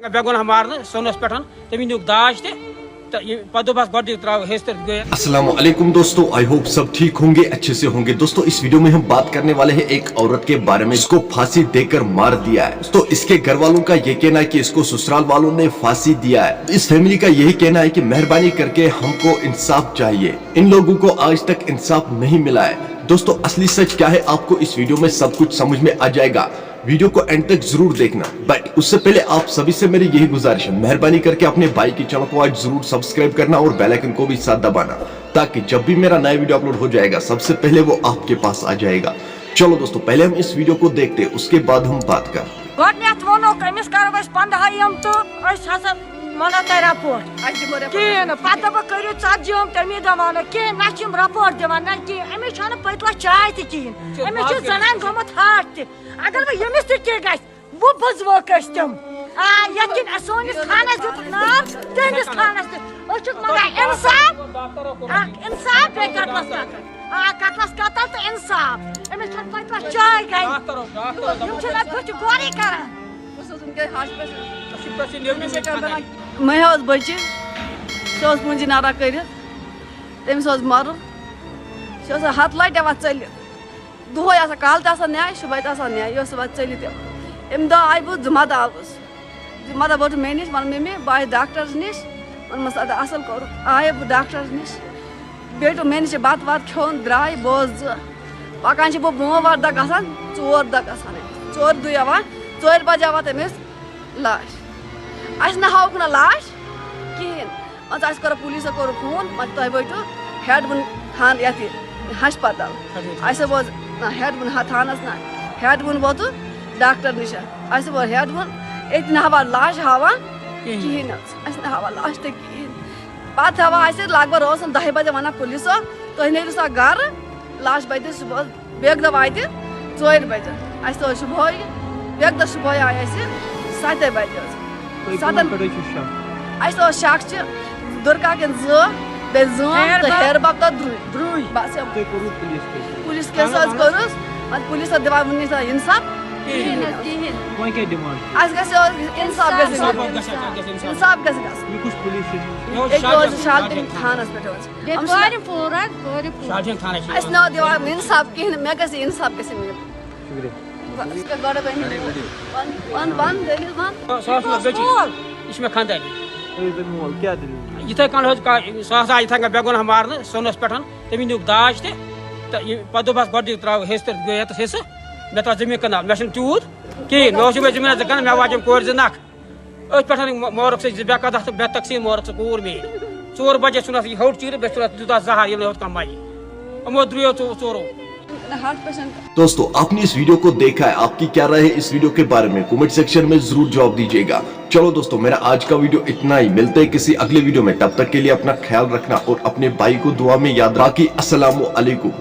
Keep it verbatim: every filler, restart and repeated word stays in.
بے گۄناہ مارنہٕ سۄنَس پٮ۪ٹھ، تٔمۍ نیوٗکھ داج تہِ، تہٕ یہِ پَتہٕ دوٚپ اَتھ گۄڈٕنِچ ترٛاو ہیٚژ تہٕ گٔیَس۔ السلام علیکم دوستو, I hope सब ठीक होंगे, अच्छे से होंगे। दोस्तों, इस वीडियो में हम बात करने वाले हैं एक औरत के बारे में, इसको फांसी देकर मार दिया है। तो इसके घर वालों का ये कहना है कि इसको ससुराल वालों ने फांसी दिया है। इस फैमिली का यही कहना है कि मेहरबानी करके हमको इंसाफ चाहिए। इन लोगों को आज तक इंसाफ नहीं मिला है। दोस्तों, असली सच क्या है, आपको इस वीडियो में सब कुछ समझ में आ जाएगा। वीडियो को एंड तक जरूर देखना, बट उससे पहले आप सभी से मेरी यही गुजारिश है, मेहरबानी करके अपने भाई के चैनल को आज जरूर सब्सक्राइब करना और बेल आइकन को भी साथ दबाना, ताकि जब भी मेरा नया वीडियो अपलोड हो जाएगा, सबसे पहले वो आपके पास आ जाएगा। चलो दोस्तों, पहले हम इस वीडियो को देखते हैं, उसके बाद हम बात कर। گۄڈٕنیتھ ووٚنُکھ، أمِس کرو أسۍ پنٛداہ یِم تہٕ أسۍ ہسا وَنو تۄہہِ رپورٹ۔ اَسہِ دِمو رپورٹ۔ کِہیٖنۍ نہٕ۔ پَتہٕ دوٚپُکھ، کٔرِو ژَتجی یِم، تَمی دۄہ وَنو۔ کِہیٖنۍ، نہ چھِ یِم رپورٹ دِوان، نہ کِہیٖنۍ۔ أمِس چھَنہٕ پٔتلَس چاے تہِ کِہیٖنۍ۔ أمِس چھِ زَنان گوٚمُت ہارٹ تہِ۔ اگر وۄنۍ ییٚمِس تہِ کینٛہہ گژھِ، بہٕ بُزوکھ أسۍ تِم۔ آ، یَتھ کِنۍ اَسہِ سٲنِس خانَس دیُتُکھ ناو، تِہِنٛدِس خانَس تہِ۔ أسۍ چھِکھ منٛگان اِنصاف، اَکھ اِنصاف بیٚیہِ قتلَس قتل۔ آ، قتلَس قتل تہٕ اِنصاف۔ أمِس چھَنہٕ پٔتلَس چاے گَرِ۔ یِم چھِنہٕ اَتھ بٕتھِ غورٕے کران۔ بہٕ چھَس وٕنکٮ۪س ہاسپِٹل۔ مےٚ حظ بٔچی، سۄ ٲس مُنجہِ نارا کٔرِتھ، تٔمِس اوس مَرُن۔ سۄ ٲس ہَتھ لَٹہِ یِوان ژٔلِتھ۔ دۄہَے آسان، کالہٕ تہِ آسان نیٛاے، صُبحٲے تہِ آسان نیٛاے، یہِ اوس صُبحٲے ژٔلِتھ یِوان۔ اَمہِ دۄہ آیہِ بہٕ، جُمعہ دۄہ آوُس۔ جُمعہ دۄہ ووت مےٚ نِش، ووٚن مےٚ، بہٕ آیَس ڈاکٹرَس نِش۔ ووٚنمَس، اَدٕ اَصٕل کوٚرُکھ، آیَس بہٕ ڈاکٹرَس نِش۔ بیٹو مےٚ نِش چھِ بَتہٕ وَتہٕ کھیوٚن، درٛاے، بہٕ اوسُس زٕ۔ پَکان چھِ بہٕ برونٛہہ وَتھ دۄہ گژھان، ژور دۄہ گژھان۔ ژورِ دۄہ یِوان، ژورِ بَجہِ آو تٔمِس لاش۔ اَسہِ نہ ہاوُکھ نہ لاش کِہیٖنۍ۔ مان ژٕ، اَسہِ کوٚر پُلیٖسَس کوٚر فون، وۄنۍ تۄہہِ وٲتِو ہیڈ وُن تھان یَتھ یہِ ہَسپَتال۔ اَسہِ ووت نہ ہیڈ وُن ہا تھانَس نہ، ہیڈ وُن ووتُن ڈاکٹر نِش۔ اَسہِ ووت ہیڈ وُن، أتۍ نہ ہاوان لاش ہاوان کِہیٖنۍ۔ کِہیٖنۍ نہٕ۔ اَسہِ نہ ہاوان لاش تہِ کِہیٖنۍ۔ پَتہٕ ہاوان اَسہِ لگ بگ اوسُن دَہہِ بَجہِ وَنان پُلیٖسو، "تُہۍ نیٖرِو سا گَرٕ، لاش واتہِ صُبحس۔" بیٚکہِ دۄہ واتہِ ژورِ بَجہِ۔ اَسہِ تہِ اوس صُبحٲے، بیٚکہِ دۄہ صُبحٲے آے اَسہِ سَتہِ بَجہِ حظ۔ تُہۍ کَمَن سَتَن پٮ۪ٹھ حظ چھُ شک؟ اَسہِ اوس شک چھِ دُرکاکٮ۪ن زٕ، بیٚیہِ زٲم ہیرٕ تہٕ بَب۔ ہیرٕ بَب تہٕ درٛوے۔ درٛوے۔ بَس یِم۔ تُہۍ کوٚروٕ پُلیٖس کیس؟ پُلیٖس کیس حظ کوٚرُس، مگر پُلیٖسَس دِوان وٕنہِ تام اِنصاف۔ کِہیٖنۍ حظ، کِہیٖنۍ۔ وۄنۍ کیٛاہ ڈِمانٛڈ چھِ؟ اَسہِ گژھِ حظ اِنصاف گژھِ اِنصاف میلُن۔ گژھِ، اَسہِ گژھِ اِنصاف۔ اِنصاف گژھِ گژھُن۔ یہِ کُس پُلیٖس چھُ؟ یہِ اوس ییٚتہِ اوس شالٹِنگ، شالٹِنگ تھانَس پٮ۪ٹھ حظ۔ بیٚیہِ یِم چھِ پورِ پوٗرٕ حظ، پورِ پوٗرٕ۔ شاہ جان تھانہ چھِ۔ اَسہِ نہ دیوان اِنصاف کِہیٖنۍ، مےٚ گژھِ اِنصاف گژھِ مِلُن۔ شُکریہ۔ بَس، أسۍ کَتھ گۄڈٕ بَنہِ۔ وَن، وَن، وَن، دٔلیٖل وَن۔ سُہ اوس مےٚ بیٚچی۔ یہِ چھُ مےٚ خانٛدارِنۍ۔ تُہۍ ؤنِو مول، کیٛاہ دٔلیٖل؟ یِتھَے کٔنۍ حظ کا-، سُہ ہسا یِتھَے کٔنۍ بے گۄناہ مارنہٕ سۄنَس پٮ۪ٹھ، تٔمۍ نیوٗکھ داج تہِ، تہٕ یہِ پَتہٕ دوٚپ اَتھ گۄڈٕنِچ ترٛاو ہیٚژ تہٕ گٔے یَتَس حِصہٕ، مےٚ ترٛاو زٔمیٖن کَنال، مےٚ چھُنہٕ تیوٗت کِہیٖنۍ، مےٚ اوس یِمَے زٔمیٖنَس زٕ کَنال، مےٚ واجٮ۪م کورِ زٕ نَکھ۔ أتھۍ پٮ۪ٹھ مو-، مورُکھ سُہ زِ بے قدر تہٕ بے تقسیٖم مورُکھ سُہ کوٗر میٛٲنۍ۔ ژور بجے ژھُن اَتھ یہِ ہوٚٹ چیٖرِتھ، بیٚیہِ ژھُن اَتھ تیوٗتاہ زہر، ییٚلہِ نہٕ ہُتھ کَنۍ مَرِ۔ یِمو درٛیو ژو-، ژورو۔ نہ، ہَتھ پٔرسَنٛٹ۔ दोस्तों, आपने इस वीडियो को देखा है, आपकी क्या राय है इस वीडियो के बारे में? कमेंट सेक्शन में जरूर जवाब दीजिएगा। चलो दोस्तों, मेरा आज का वीडियो इतना ही। मिलते हैं किसी अगले वीडियो में, तब तक के लिए अपना ख्याल रखना और अपने भाई को दुआ में याद रखना। बाकी अस्सलाम वालेकुम।